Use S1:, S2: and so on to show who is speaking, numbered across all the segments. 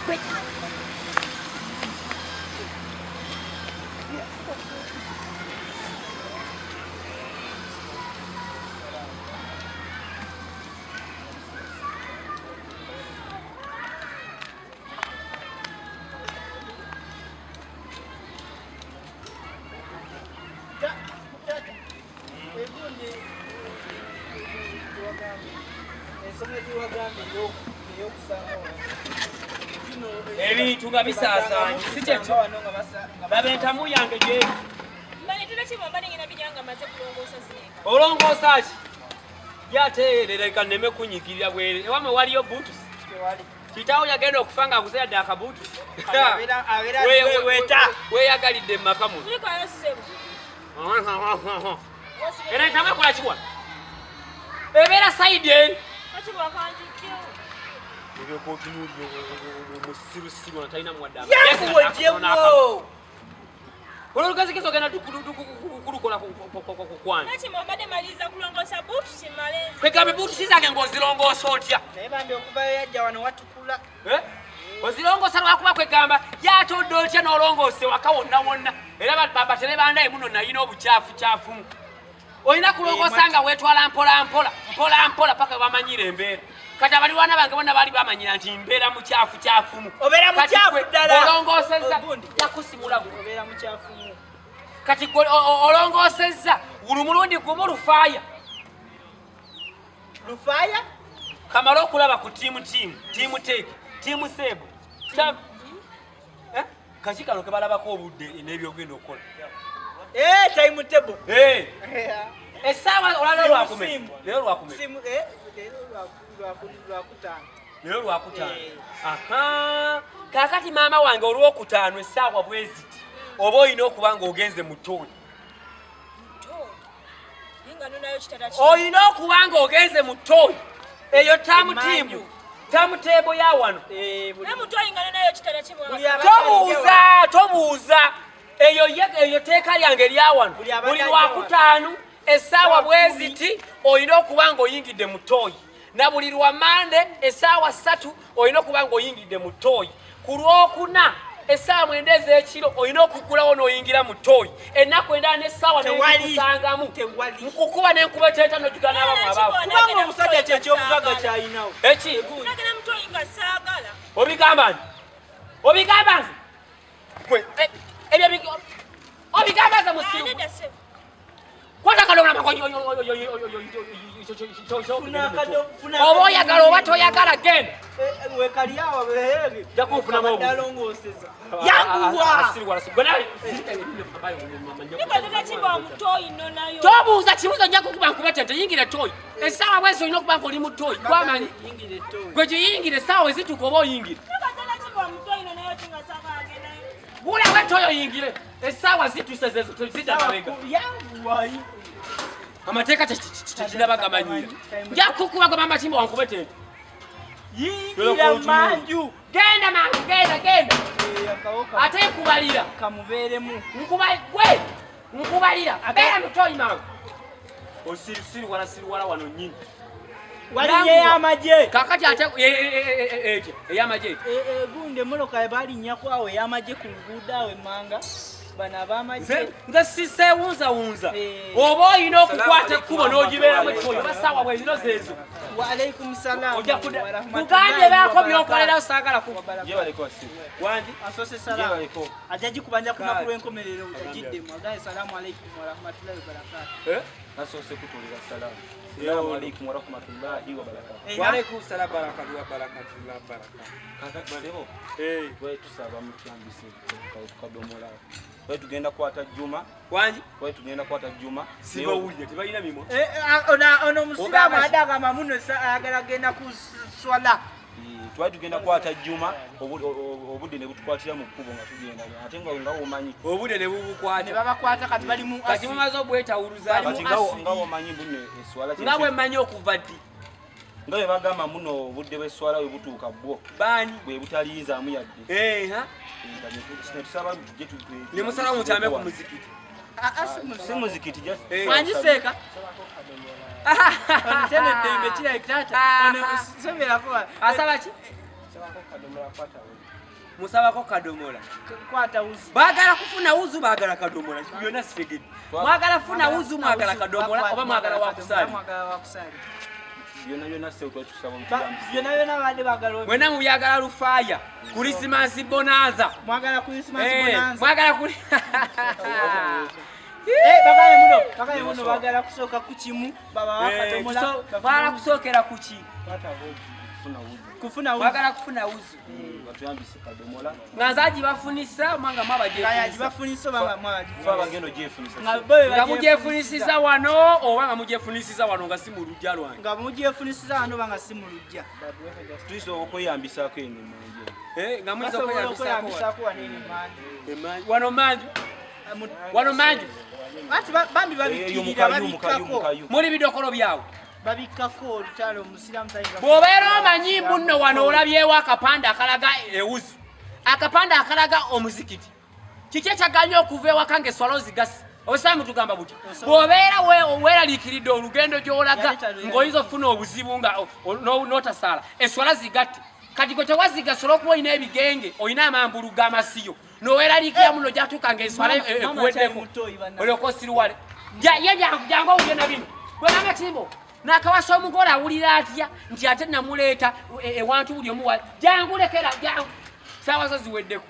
S1: Gwe
S2: Ebintu nga bisaasaanye, si kyekyo? Laba entamu yange gyeri. Olongoosa ki? Ye ate leka nneme kunyigirira bwere. Ewamwe waliyo buutusi? Kitaawo yagenda okufa nga aguze yadde akabuutusi. Weeyagalidde mu maka muno. Era entamu ekola ki wano? Ebeera sayidi eri. Olyoka otunuulira omusirusiru ono talina muwadde amagezi.
S3: Yanguwa.
S2: Olugezigezi ogenda kulukola kwange. Kwegamba buutusi zange ng'ozirongoosa otya?
S3: Naye bambi okuvayo yajja wano watukula.
S2: Eh? Ozirongoosa lwakuba kwegamba yatodde otya n'olongoosa ewaka wonna wonna, era batere bandaye muno nayina obukyafu kyafumu. Olina kulongoosa nga weetwala mpola mpola mpola mpola paka webamanyira embeera. Kati abalirwana bange bonna baali bamanyira nti mbeera mukyafu kyafumu.
S3: Obeera mukyafu ddala.
S2: Olongoosezza jakusimula gwe.
S3: Obeera mukyafumu.
S2: Kati gwe olongoosezza buli mulundi gumu lufaaya.
S3: Lufaaya?
S2: Kamala okulaba ku tiimu tiimu tiimu teeki tiimu seebu. Kaki kano ke balabako obudde n'ebyogenda okukola.
S3: Time table.
S2: Essaawa olala lwakume. Leero lwakume.
S3: Leero lwakutaano.
S2: Leero lwakutaano. Aha. Kaakati maama wange olwokutaano essaawa bwe ziti oba olina okuba ng'ogenze mu ttooyi. Olina okuba ng'ogenze mu ttooyi. Eyo taamu tiimu. Taamu teebo ya wano. Tobuuza, tobuuza. Eyo eyo teeka lyange lya wano. Buli lwakutaano essaawa bwe ziti olina okuba ng'oyingidde mu ttooyi. Na buli lwa Mande essaawa 3 olina okuba ng'oyingidde mu ttooyi. Ku lwokuna essaawa 9 ez'ekiro olina okuggulawo n'oyingira mu ttooyi. Ennaku endala n'essaawa n'ekusangamu. Nkukuba n'enkuba eteeta n'ojjuga n'abamu abaavu.
S3: Kubanga omusajja kye eky'obugagga ky'alinawo.
S2: Eki? Obigamba nti? Obigamba nze? Gwe, ebyo obigamba nze musiru. Kwata kalonga oba oyagala oba toyagala genda. Tobuuza kibuuzo nja kukuba nkuba tente yingira toyi. Essaawa bwezi olina okuba ng'oli mu toyi. Gwamanyi gwe giyingira essaawa ezituuka oba oyingira. Gulawo etoyi oyingire. Essaawa zituuse zidda mabega. Amateeka tekiraba gamanyira. Nja kukuba gwe mama Kimbo wankube tente.
S3: Yingira manju.
S2: Genda mangu, genda, genda. Ate nkubalira.
S3: Kamubeeremu.
S2: Gwe nkubalira. Beera mutoyi mangu. Osirusiruwala siruwala wano nnyini.
S3: Walinnya ey'amagye.
S2: Kaakati ate etya ey'amagye?
S3: Gundi emmotoka balinnyako awo ey'amagye ku luguudo awo emmanga. Bano ab'amagye.
S2: Nze siseewunzawunza. Oba olina okukwata ekkubo n'ogibeeramu ekkubo oba ssaawa bwe zino zeezo.
S3: Wa alaikum salaam.
S2: Ojja kudda. Kugambye baako by'okolerawo saagala ku.
S3: Wangi asoose salaamu. Ajja gikubanja ku lunaku lw'enkomerero ogiddemu. Agambye salaamu alaikum wa rahmatullahi wa barakatuh.
S4: Nasoose kutuulira salaamu. Salaamu alaikum wa rahmatullahi wa barakatuh.
S5: Wa alaikum salaam wa rahmatullahi wa barakatuh.
S4: Kakati balebo. Twali tusaba mutyambise kadomola. Twali tugenda kwata Juma.
S2: Wangi?
S4: Twali tugenda kwata Juma.
S2: Sibawulira tebalina mimwa.
S3: Ono omusiraamu adagamba muno ayagala genda ku swala.
S4: Twali tugenda kwata Juma obudde ne butukwatira mu kkubo nga tugenda ate nga womanyi.
S2: Obudde ne bubukwata.
S3: Ne babakwata kati bali mu
S2: Kati mumaze obwetawuluza.
S4: Kati nga womanyi bunno eswala
S2: Nga bwe mmanyi okuva ddi.
S4: Nga bwe bagamba muno obudde bw'esswala bwe butuuka bwo.
S2: Baani?
S4: Bwe butaliizaamu yadde. Ne tusaba tujje
S2: Ne musala mukyame ku muzikiti.
S4: Si muzikiti just.
S2: Wangi seeka? Asaba ki? Musabako kadomola.
S3: Kwata wuzu.
S2: Baagala kufuna wuzu, baagala kadomola. Byonna sitegedde. Mwagala kufuna wuzu, mwagala kadomola oba mwagala wakusaali?
S3: Mwagala wakusaali.
S4: Byonna byonna ssebo twatusaba
S3: Byonna byonna babadde baagala.
S2: Mwenna mubyagala lufaaya. Christmas bonanza.
S3: Mwagala Christmas bonanza.
S2: Mwagala kuli.
S3: Bagaye muno, bagaye muno bagala kusooka ku kimu, baba bakadomola.
S2: Bagala kusookera ku ki?
S3: Kufuna wuzu.
S2: Bagala kufuna wuzu.
S4: Batuyambise kadomola.
S2: Nga nze agibafunisa oba nga
S3: mwabagifunisa oba
S4: mwabagifunisa.
S2: Nga mugyefunisiza wano oba nga mugyefunisiza wano nga si mu luggya lwange.
S3: Nga mugyefunisiza wano oba nga si mu luggya.
S4: Tuyinza okweyambisaako eno emmanju.
S2: Nga muyinza okweyambisaako wano eno emmanju. Wano mmanju. Wano mmanju.
S3: Ati bambi babikkirira babikkako.
S2: Muli bidokolo byawe.
S3: Babikkako olutalo omusiraamu tayinza.
S2: Bw'obeera omanyi munno wano olabyewo akapande akalaga ewuzu, akapande akalaga omuzikiti, kiki ekyaganya okuva ewaka ng'esswala ozigasi? Obusiraamu tugamba buti bw'obeera weeraliikiridde olugendo gy'olaga ng'oyinza okufuna obuzibu nga n'otasaala, esswala zigatte. Kati gwe tewazigasa olw'okuba olina ebigenge, olina amambulu g'amasiyo, n'oweeraliikira muno gy'atuuka ng'esswala ekuweddeko olyoka osiruwale. Ye jangu owulire na bino. Gwe Maama Kimbo, nakawasa omugole awulira atya nti ate namuleeta ewantu buli omu jangu lekera jangu saawa zo ziweddeko.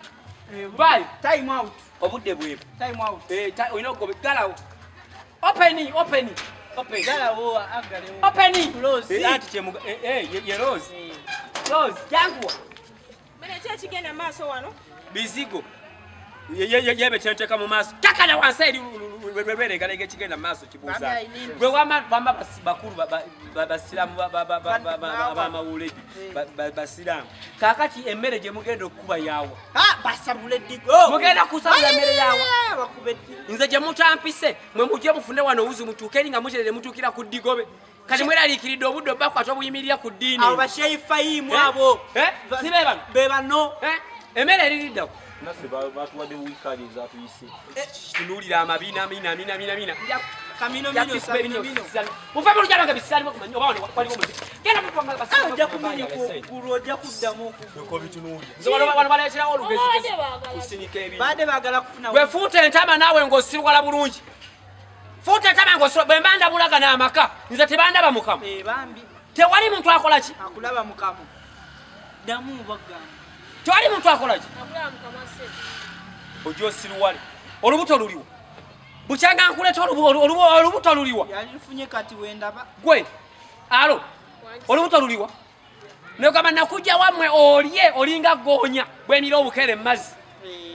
S2: Bye.
S3: Time out.
S2: Obudde bwebu.
S3: Time out.
S2: Olina okugoba galawo. Open open open.
S3: Galawo agalewo.
S2: Open.
S3: Rose.
S2: Anti kye ye Rose. Rose jangu.
S1: Mene kye kigenda maaso wano.
S2: Bizigo. Yebe kyenteka mu maaso. Takana wansi eri lweregalega ekigenda mu maaso kibuuza. Gwe wama bakulu basiraamu abamawuledi basiraamu. Kaakati emmere gye mugenda okukuba yaawa.
S3: Basabula eddigo.
S2: Mugenda kusabula emmere yaawa. Nze gye mutampise mwe mujje mufune wano wuzu mutuuke eri nga muterere mutuukira ku ddigobe. Kati mweraliikiridde obudde obbakwata obuyimirira ku ddiini.
S3: Abo basheyifayimu abo.
S2: Si be bano?
S3: Be bano.
S2: Emmere eririddawo.
S4: Naffe batuwadde wiikaali ezatuyise.
S2: Tunuulira amabina amina amina amina amina.
S3: Kamino mino samino mino.
S2: Muve mu luggya lwange bisaalibwe kumanya oba wano waliwo omuziki. Genda mu
S3: basiraamu. Ojja kumenya okugulu ojja kuddamu okugulu.
S2: Nze wano baleeterawo olugezigezi kusinika ebintu.
S3: Baadde baagala kufuna.
S2: Gwe fuuta entama naawe ng'osirwala bulungi. Fuuta entama ng'osirwala bwe mba ndabulagana amaka nze tebandaba mukama.
S3: Bambi.
S2: Tewali muntu akola ki?
S3: Akulaba mukama. Ddamu bagamba.
S2: Tewali muntu akola ki? Ojja osiruwale. Olubuto luliwa. Bukyanga nkuleeta olubuto luliwa.
S3: Yalifunye kati wendaba.
S2: Gwe alo olubuto luliwa. Negamba nakujja wammwe olye olinga goonya bwemira obukere mu mazzi.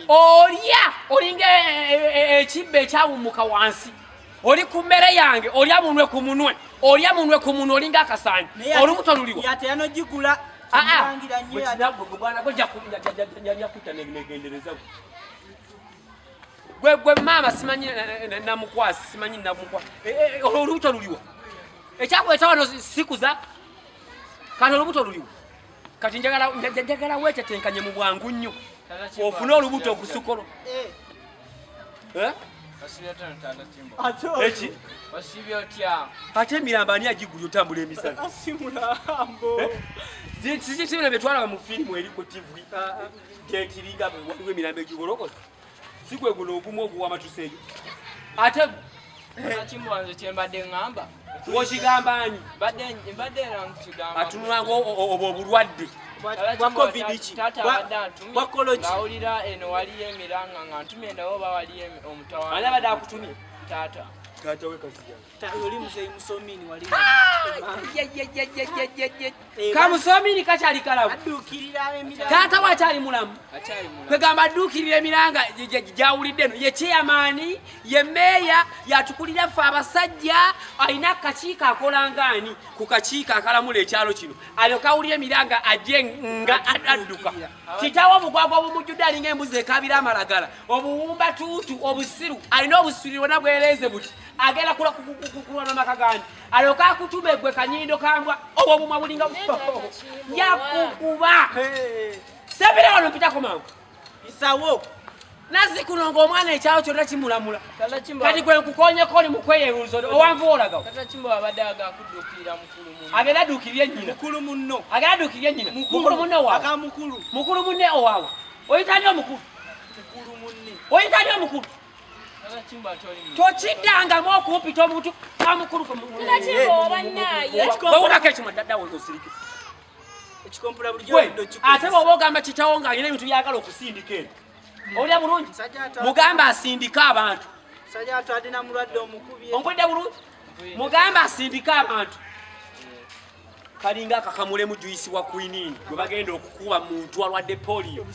S2: Olya olinga ekibbo ekyawummuka wansi. Oli ku mmere yange olya munwe ku munwe. Olya munwe ku munwe olinga akasaanyi. Olubuto luliwa.
S3: Yate yanogigula.
S2: Gwe maama simanyi namukwasi simanyi namukwasi. Olubuto luliwa. Ekyakuleeta wano sikuza. Kati olubuto luliwa. Kati njagala weetetenkanye mu bwangu nnyo. Ofune olubuto okusukolo. Eki? Ate emirambo ani agigulya otambula emisana? Si bino bye twalaba mu firimu eri ku TV gyetiriga waliwo emirambo egigolokosa. Si gwe guno ogumu oguwamatuseeyo. Ate
S6: Kimbo nze kye mbadde ŋŋamba.
S2: Wokigamba ani?
S6: Mbadde era nkukigamba.
S2: Atunulanga obwo obulwadde.
S3: Bwa COVID ki?
S6: Taata abadde antumye.
S3: Bwa koloki?
S6: Ng'awulira eno waliyo emiranga nga ntumye ndawo oba waliyo omutawaana.
S2: Ani abadde akutumye?
S6: Taata.
S2: Taata we Kazijja.
S3: Oli muzeeyi musomini wali.
S2: Kamusomini kakyali kalamu.
S3: Adduukirira emiranga.
S2: Taata we akyali mulamu. Kwegamba adduukirira emiranga gy'awulidde eno. Ye chairman, ye meeya, yatukulira ffe abasajja, alina akakiiko akola ng'ani ku kakiiko akalamula ekyalo kino. Alyoke awulire emiranga ajje nga adduka. Kitaawe obugwagwa obumujjudde alinga embuzi ekaabira amalagala. Obuwumba tuutu, obusiru, alina obusiru bwonna bwereeze buti. Agenda kulwana maka gandi. Alyoke akutume gwe kanyindo kambwa obwo obumwa bulinga yakukuba. Sebire wano mpitako mangu.
S3: Isawo.
S2: Nazzi kuno ng'omwana ekyalo kyonna kimulamula. Kati gwe nkukonyeko oli mu kweyeruuza owanvu olagawo.
S6: Tata Kimbo abadde agakudduukirira mukulu munno.
S2: Agenda adduukirire nnyina.
S3: Mukulu munno.
S2: Agenda adduukirire nnyina. Mukulu munno owaawe.
S3: Aka mukulu.
S2: Mukulu munne owaawe. Oyita ani omukulu? Oyita ani omukulu? Tokiddangamu okumpita omuntu omukulu. Wewulako ekimwa ddaddawo osirike. Ate bw'oba ogamba kitawo ng'alina ebintu byagala okusindika eno. Owulira bulungi? Mugambe asindike abantu. Ompulidde bulungi? Mugambe asindike abantu. Kalinga akakamulemu juyisi wa kwinini gwe bagenda okukuba muntu alwadde polio.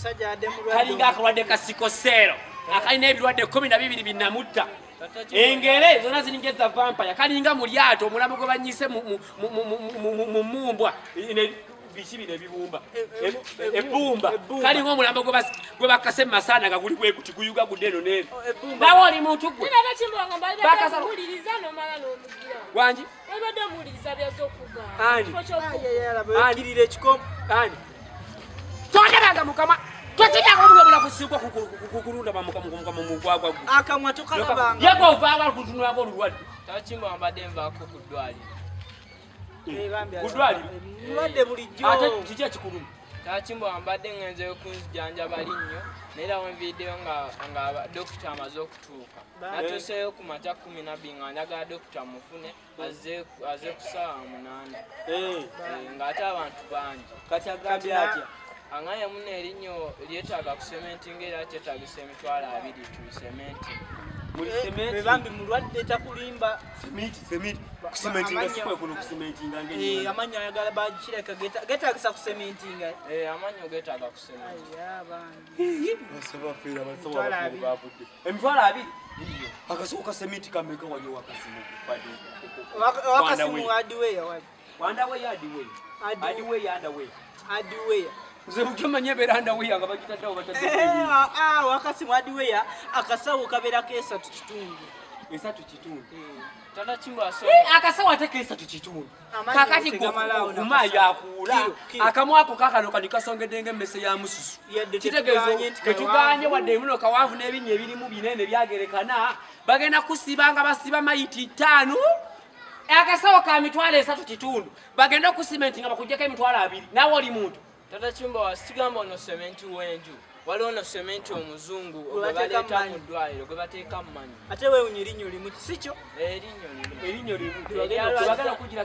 S2: Kalinga akalwadde ka sikoseero akalina ebirwadde 12 binamutta. Engere zonna ziringa eza vampire. Kalinga mu lyato omulamu gwe banyise mu mumbwa biki bino ebibumba ebbumba. Kalinga omulambo gwe bakase mu masaana nga guli bwe guti guyuga gudde eno n'eno. Nawe oli muntu gwe. Wangi? Ani? Tondabanga mukama. Tokidanga omulabula kusiikwa kukulunda mugwagwa gwe.
S3: Akamwa tokalabanga.
S2: Ye gw'ovaawo akutunulako olulwadde.
S6: Takimba mbadde nvaako ku ddwaliro.
S2: Ku ddwaliro?
S3: Mulwadde bulijjo.
S2: Ate kiki ekikuluma?
S6: Takimba mbadde ngenzeyo kunzijanjaba linnyo naye era wenviiriddeyo nga dokita amaze okutuuka. Natuuseeyo ku makya 12 nga njagala dokita mufune aze ku ssaawa 8. Ng'ate abantu bangi.
S4: Kati agambye atya?
S6: Angaye muno erinnyo lyetaaga kusementinga era kyetaagisa 20,000 tulisementi.
S4: Muli sementi?
S3: Bambi mulwadde takulimba.
S4: Sementi, sementi. Kusementinga si kwe kuno kusementinga ng'ennyumba.
S3: Amannyo ayagala bagireka geetaagisa kusementinga.
S6: Amannyo geetaaga kusementinga.
S3: Aya bambi.
S4: Basaba feera, basaba bafeera bavudde. 20,000? Akasoko ka sementi kameka wali owakasimu?
S3: Owakasimu adiweya wali.
S2: Wandaweya adiweya. Adiweya andaweya.
S3: Adiweya.
S2: Nze bulijjo mmanyi ebeera andaweya nga bagitaddewo bataddewo.
S3: Wakasimu adiweya akasawo kabeerako 3.5.
S2: 3.5.
S6: Tata Kimbo
S2: Akasawo ate ke 3.5. Kakati gwe yakuula. Akamwa ako kaakano kano kasongedde ng'emmese ya mususu. Kitegeeza tetuganye wadde muno kawanvu n'ebinnya ebirimu binene byagerekana. Bagenda kusiba nga basiba mayiti 5. Akasawo ka 3,500. Bagenda okusimenti nga bakuggyeko 20,000. Naawe oli muntu.
S6: Tata Kimbo wasigamba ono sementi w'enju. Waliwo ono sementi omuzungu gwe baleeta mu ddwaliro gwe bateeka mu mannyo.
S3: Ate weewunya erinnyo limu si kyo?
S6: Erinnyo limu.
S2: Erinnyo limu.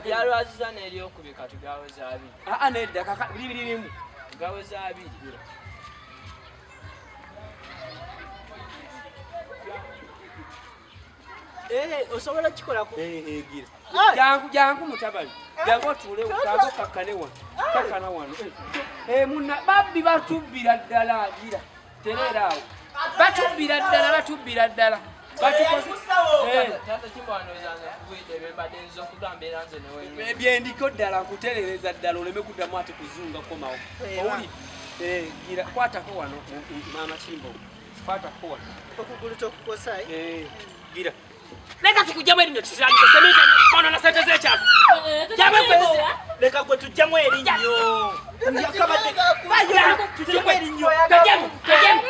S6: Lyalwaziza n'eryokubiri kati gaweza 2.
S2: Aa nedda kaka biri limu.
S6: Gaweza 2.
S3: Osobola okukikola ku
S2: gira. Jangu jangu mutabani. Jangu otuule jangu kakkane wano. Kakkana wano. Munna babbi batubbira ddala gira. Tereera awo. Batubbira ddala batubbira ddala.
S6: Tata Kimbo ndowooza nze nkubulidde bye mbadde nzize okugamba era nze ne wenyini.
S2: Byendiko ddala nkutereereza ddala oleme kuddamu ate kuzunga komawo. Owulidde? Gira kwatako wano maama Kimbo. Kwatako wano.
S3: Okugulu tokukosa.
S2: Gira. Leka tukuggyemu erinnyo kisiraanike sementi ono na ssente z'ekyalo.
S3: Leka gwe tuggyemu erinnyo. Tuggyemu erinnyo.
S2: Tuggyemu, tuggyemu.